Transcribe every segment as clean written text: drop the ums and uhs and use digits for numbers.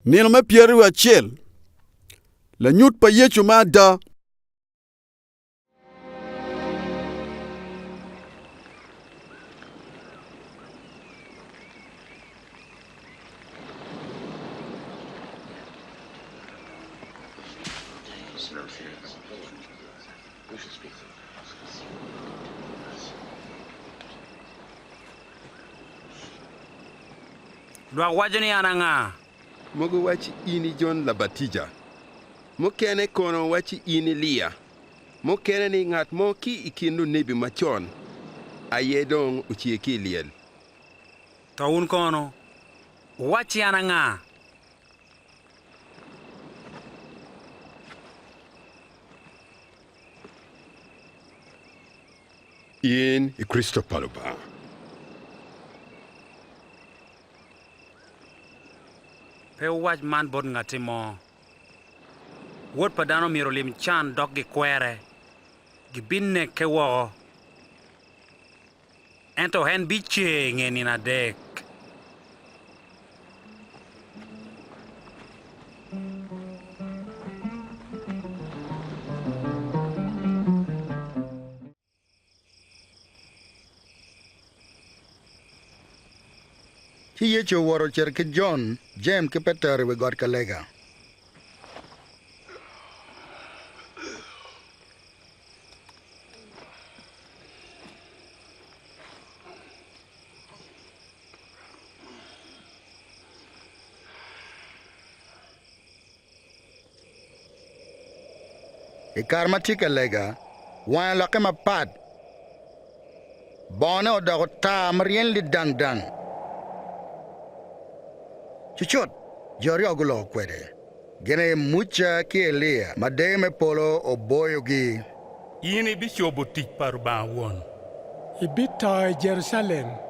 Nino me 21, Lanyut pa Yecu me ada. Lwak waco ni an anga? Mogo wacci in i Jon Labatija, mukene kono wacci in Elia, mukene ni ngat mo ki i kin lunebi macon aye dong ocer ki i lyel. To wun kono, wuwacci an anga? In i Kricito pa Lubanga. Pe wuwac man bot ngatti mo. Wod pa dano myero olim can dok gikwere, gibineke woko, ento en bicer i nge nino adek. Ci Yecu owoto ocito ki Jon, Jem ki Petero i wi got ka lega. I kare ma tye ka lega, wange olokke mapat, bongone odoko tar ma ryeny lidangdang. Cucut, jo aryo guloko kwede, gin aye Muca ki Elia, ma deyo me polo oboyogi. In ibicobo tic pa Rubanga Won. Ibito i Jerucalem.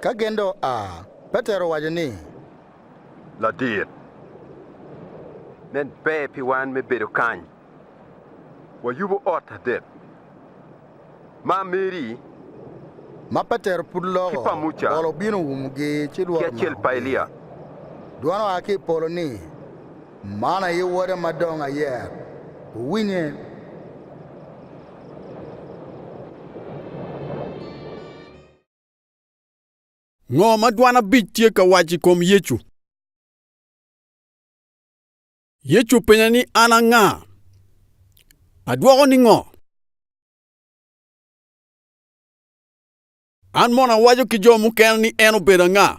Ka gin dong oa, Petero owaco ni. Ladit, nen ber pi wan me bedo kany. Wayubo ot adek, ma meri, Ma Petero pud ki loko, pa Muca, pol obino oumogi ci ki lworo acel pa omakogi. Elia. Dwan oa ki i polo ni, Man aye Woda ma dong ayero, wuwinye. Ngo ma dwan abic tye ka waco i kom Yecu? Yecu openya ni an anga? Adwoko ni ngo? An mono awaco ki jo mukene ni en obedo anga?